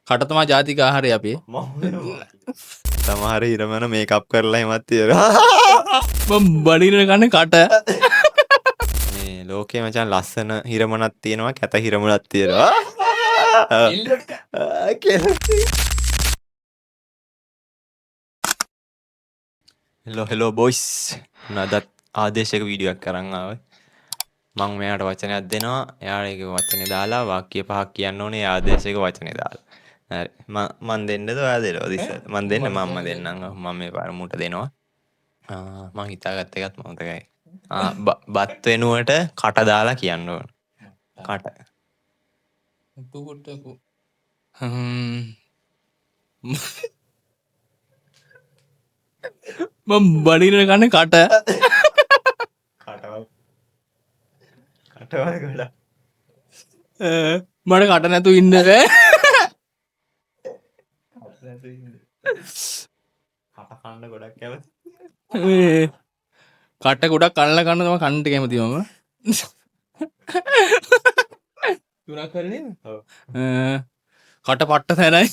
කට තමා ජාතික ආහාරය අපේ. සමහර හිරමන මේකප් කරලා එහෙමත් තියෙනවා. මම බඩගින්නට කන්නේ කට. මේ ලෝකේ මචං ලස්සන හිරමනක් තියෙනවා, කැත හිරමනක් තියෙනවා. හෙලෝ හෙලෝ බොයිස්, අදත් ආදේශක වීඩියෝ එකක් අරන් ආවේ. මං මෙයාට වචනයක් දෙනවා. එයාට ඒක වචනේ දාලා වාක්‍ය පහක් කියන්න ඕනේ ඒ ආදේශක වචනේ දාලා. හරි. මං දෙන්නද ඔයා දෙනවද ඉස්සෙල්ලා? මං දෙන්න මම්ම දෙන්නම්. ඔව් මම මේ පාර මුට දෙනවා. මං හිතාගත්ත එකත් මතකයි. බත් වෙනුවට කට දාලා කියන්න ඕන. කට. මං බඩගින්නට කන්නේ කට. කටවල්. කටවල් ගොඩක්. මට කට නැතුව ඉන්න බෑ. කට නැතුව ඉන්න. කට කන්න ගොඩක් කැමති. මේ කට ගොඩක් කන්නලා කන්න තමයි කන්නට කැමති මම. තුනක් හරි නේද? ඔව්. කට පට්ට සැරයි.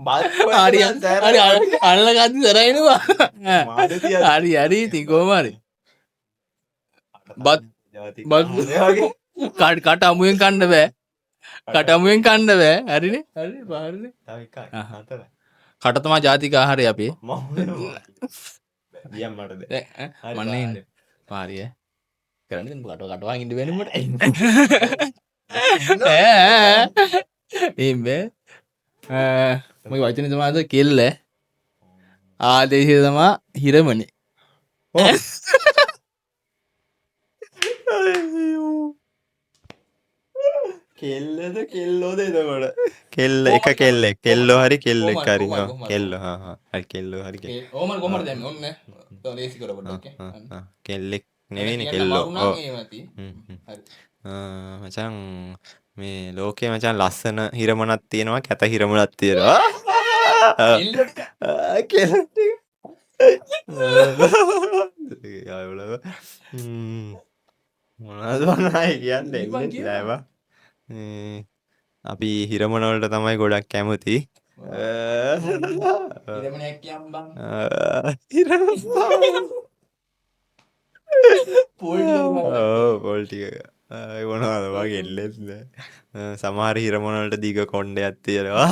බත් හරි හරි අල්ල ගද්දි සැරයි නවා. මාද තියද්දි. හරි හරි ඉතින් කොහොම හරි. බත් බත් කට අමුවෙන් කන්න බෑ. කට අමුවෙන් කන්න බෑ. හරිනේ? හරි පාරනේ. තව එකයි. හතරයි. කට තමා ජාතික ආහාරය අපේ. මම වෙනවා. දියම් මට දෙන්න. දැන් ඈ මන්නේ ඉන්නේ. පාරි ඈ. කරන්නේ දැන් කට කටවන් ඉන්න බෑනේ මට. ඈ එහෙම බෑ. මගේ වචනේ තමයි අද කෙල්ල. ආදේශය තමා හිරමනේ. කෙල්ලද කෙල්ලෝද එතකොට? කෙල්ල එක කෙල්ලෙක්. කෙල්ලෝ හරි කෙල්ලෙක් හරි. ඔව් කෙල්ලෝ. හා හා. හරි කෙල්ලෝ හරි කෙල්ලෝ. කොහොම කොහොමද දැම්මේ? ඔන්න තව ලේසි කරලා පොඩ්ඩක් ඈ. කෙල්ලෙක් නෙවෙයිනේ කෙල්ලෝ. ඔව්. හරි. මචං මේ ලෝකේ මචං ලස්සන හිරමනක් තියෙනවා, කැත හිරමනක් තියෙනවා. කෙල්ල ටික. මොනවද බං ආයේ කියන්නේ එන්නේ නෑ බං. මේ අපි හිරමන වලට තමයි ගොඩක් කැමති. හිරමනයක් කියන් බං. හිරමන. පොල් ටික. ඔව් පොල් ටික. ඒ මොනවද බං එල්ලෙත් නෑ. සමහර හිරමන වලට දිග කොණ්ඩයක් තියෙනවා.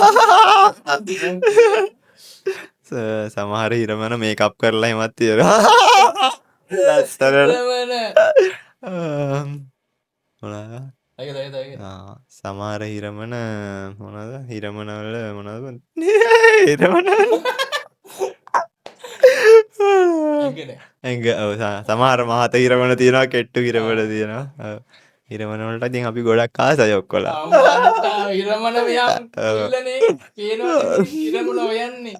සමහර හිරමන මේකප් කරලා එහෙමත් තියෙනවා. ලස්සනට. මොනවද? සමහර හිරමන මොනවද? හිරමන වල මොනවද බං? හිරමන ඇඟ ඔව් සමහර මහත හිරමන තියෙනවා, කෙට්ටු හිරමන තියෙනවා. ඔව්. හිරමන වලට ඉතින් අපි ගොඩක් ආසයි ඔක්කොලා. හිරමන මෙයා කෙල්ලනේ. පේනවනේ හිරමන හොයන්නේ.